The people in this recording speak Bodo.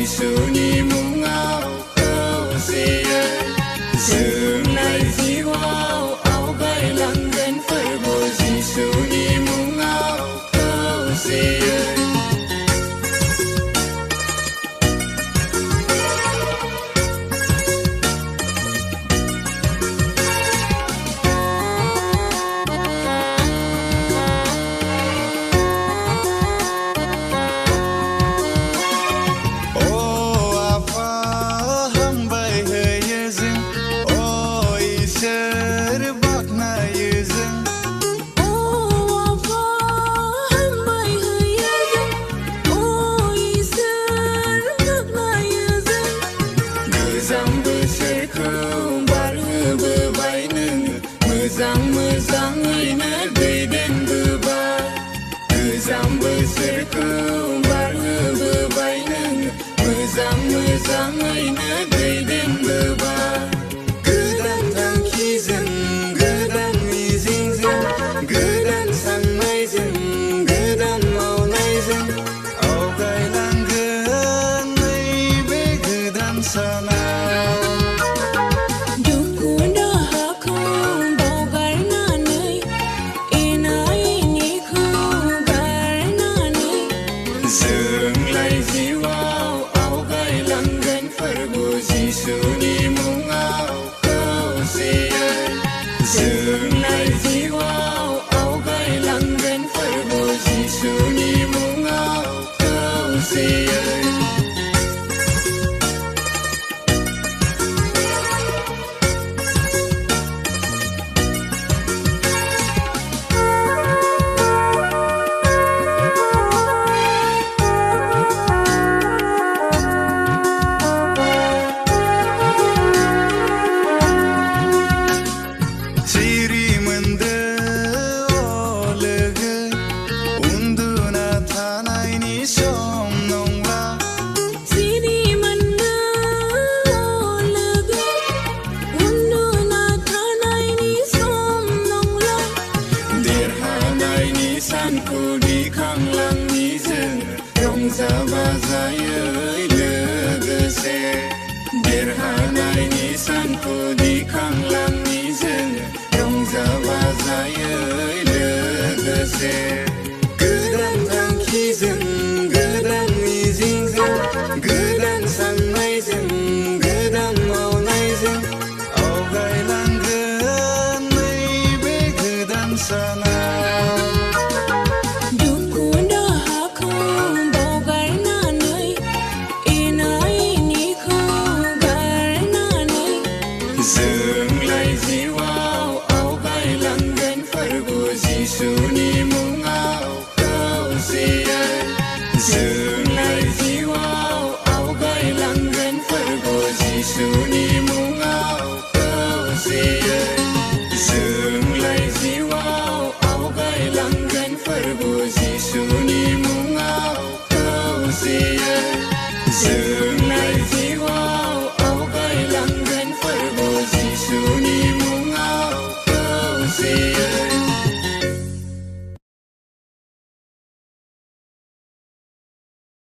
जिसुनि मुङाव खौसेयै जोंलाय जिउआव आवगायलांगोन फोरबो जिसुनि मुङाव खौसेयै मोजाङैनो दैदेनबोबाय गोजाम बोसोरखौ बारहोबोबाय नोङो मोजाङैनो दैदेनबोबाय गोदान थांखिजों गोदान मिजिंजों गोदान साननायजों गोदान मावनायजों आवगायलांगोन नैबे गोदान सानाव जोंलाय जिउआव आवगायलांगोन फोरबो जिसुनि मुङाव खौसेयै जोंलाय जिउआव आवगायलांगोन फोरबो जिसुनि मुङाव खौसेयै सानखौ दिखांलांनि जोङो रंजा बाजायै लोगोसे देरहानायनि सानखौ दिखांलांनि जोङो रंजा बाजायै लोगोसे गोदान थांखिजों गोदान मिजिंजों गोदान